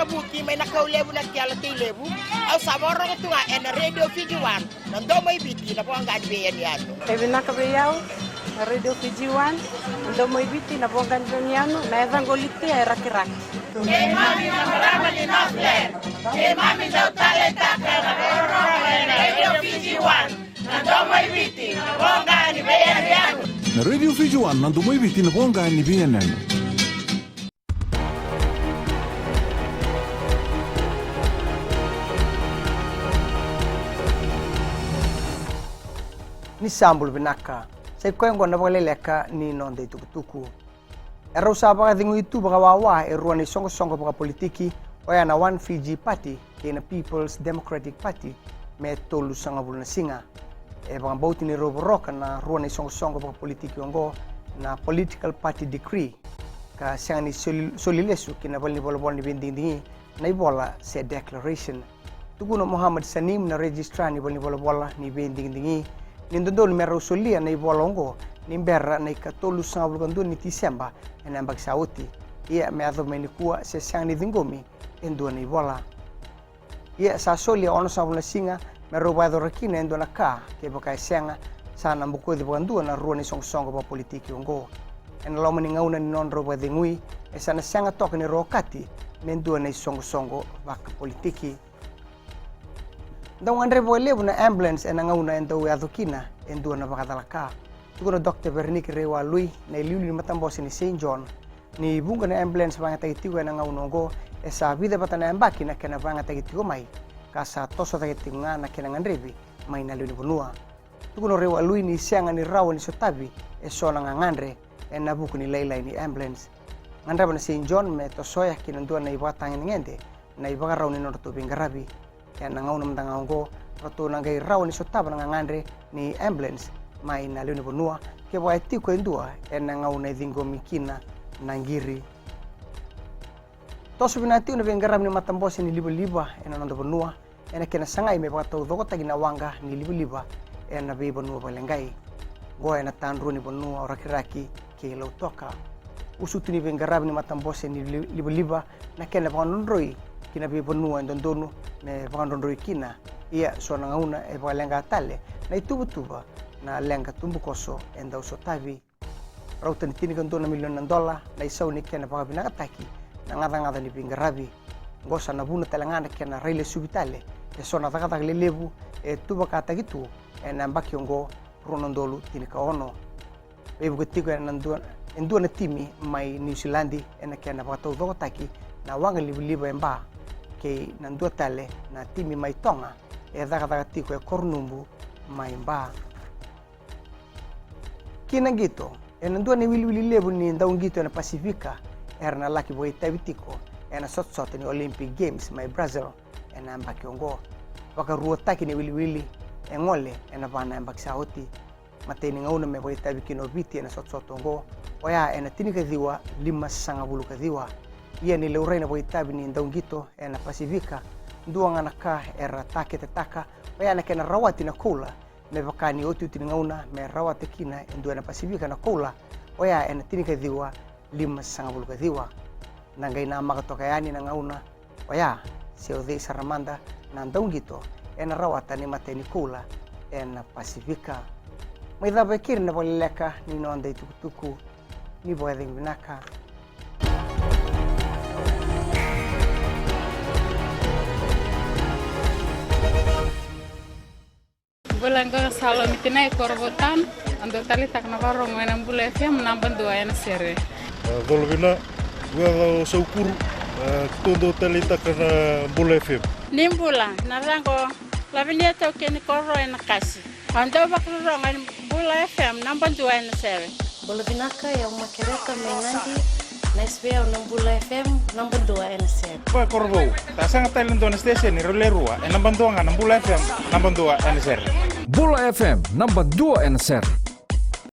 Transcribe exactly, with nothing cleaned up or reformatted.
Vuki mai na kau levu na kiala tei levu. Au sa vakarogo tu ga ena Radio Fiji One, na domo i Viti, na voqa ni veiyanuyanu. E vinaka vei au na Radio Fiji One, na domo i Viti, na voqa ni veiyanuyanu, na yacaqu o Litia e Rakiraki. Keimami na marama ni Northland, keimami dau taleitaka na vakarorogo ena Radio Fiji One, na domo i Viti, na voqa ni veiyanuyanu. Na Radio Fiji One, na domo i Viti, na voqa ni veiyanuyanu. Ni sa bula vinaka. Sa i koya oqo na vakaleleka ni noda itukutuku. E rau sa vakacegui tu vakawawa e rua na isoqosoqo vakapolitiki, oya na One Fiji Party kei na People's Democratic Party, me tolusagavulu na siga. E vakabauti ni rau voroka na rua na isoqosoqo vakapolitiki oqo na political party decree, ka sega ni soli, soli lesu ki na valenivolavola ni veidigidigi na ivola se declaration. Tukuna o Mohammed Saneem, na registrar ni valenivolavola ni veidigidigi, ni dodonu me rau solia na ivola oqo ni bera na ikatolusagavulu ka dua ni Tiseba ena yabaki sa oti. Ia me yacova mai nikua se sega ni ciqomi e dua na ivola. Ia sa soli e onosagavulu na siga me rau vakayacora kina e dua na ka, kevaka e sega, sa na bokoci vakadua na rua na isoqosoqo vakapolitiki oqo. Ena loma ni gauna ni nodrau vakacegui, e sa na sega toka ni rau okati me dua na isoqosoqo vakapolitiki. Dau gadrevi vakalevu na ambulance ena gauna e dau yaco kina e dua na vakacalaka. Tukuna o Doctor Vereniki Reiwalui, na iliuliu ni matabose ni Saint John, ni vuqa na ambulance vakayagataki tiko ena gauna oqo, e sa vica vata na yabaki na kena vakayagataki tiko mai, ka sa toso cake tiko ga na kena gadrevi mai na lewe ni vanua. Tukuna o Reiwalui ni sega ni rawa ni sotavi e so na gagadre ena vuku ni lailai ni ambulance. Gadreva na Saint John me tosoya ki na dua na ivakatagedegede na ivakarau ni nodratou veiqaravi. Ena gauna mada ga oqo, ratou na qai rawa ni sotava na gagadre ni ambulance mai na lewe ni vanua, kevaka e tiko e dua ena gauna e ciqomi kina na qiri. Toso vinaka tiko na veiqaravi ni matabose ni livaliva ena noda vanua, ena kena sagai me vakataucokotaki na waqa ni livaliva ena veivanua vakaleqai. Oqo ena tadrua ni vanua o Rakiraki kei Lautoka. Usutu ni veiqaravi ni matabose ni li-, livaliva na kena vakadrodroi ki na veivanua e dodonu me vakadrodroi kina. Ia so na gauna e vakaleqa tale na ituvatuva na leqa tubukoso e dau sotavi. Rauta ni tinikadua na milioni na dola na isau ni kena vakavinakataki na gacagaca ni veiqaravi. Oqo sa na vuna tale ga na kena railesuvi tale e so na cakacaka lelevu e tuvakataki tu ena yabaki oqo, rua na udolu tinikaono. Veivuke tiko ena dua, e dua na timi mai Niusiladi ena kena vakataucokotaki na waqa livaliva e Ba, kei na dua tale na timi mai Toga e cakacaka tiko e Koronubu mai Ba. Ki na qito, ena dua na iwiliwili levu ni dauqito ena Pasifika era na laki vakaitavi tiko ena sotasota ni Olympic Games mai Brazil ena yabaki oqo. Vakaruataki na iwiliwili e gole ena va na yabaki sa oti. Matai ni gauna me vakaitavi kina o Viti ena sotasota oqo, oya ena tinikaciwa limasagavulu ka ciwa. Ia ni laurai na vakaitavi ni dauqito ena Pasifika, dua ga na ka era taketetaka, oya na kena rawati na koula, me vaka ni otioti ni gauna me rawata kina e dua ena Pasifika na koula, oya ena tinikaciwa limasagavulu ka ciwa. Na qai namaka toka yani na gauna oya, se o cei sara mada na dauqito ena rawata na imatai ni koula ena Pasifika. Mai cava e keri na vakaleleka ni noda itukutuku. Ni vakacegu vinaka. Bula, qo ga Salomi Tinai, Korovou Town. Au dau taleitaka na vakarorogo ena Bula F M naba dua ena sere. A, colo vina, qo ga o Saukuru, a, keitou dau taleitaka na Bula F M. Ni bula, na yacaqu o Lavinia Taukeni, Korovou ena Kasi. Au dau vakarorogo ena Bula F M naba dua ena sere. Bula vinaka, o yau Makereta mai Nadi. Nice vei au na Bula F M naba dua ena sere. Koya Korovou, sa sega tale e dua na station e rau le rua, e naba dua ga na Bula F M naba dua ena sere. Bula F M naba dua ena sere.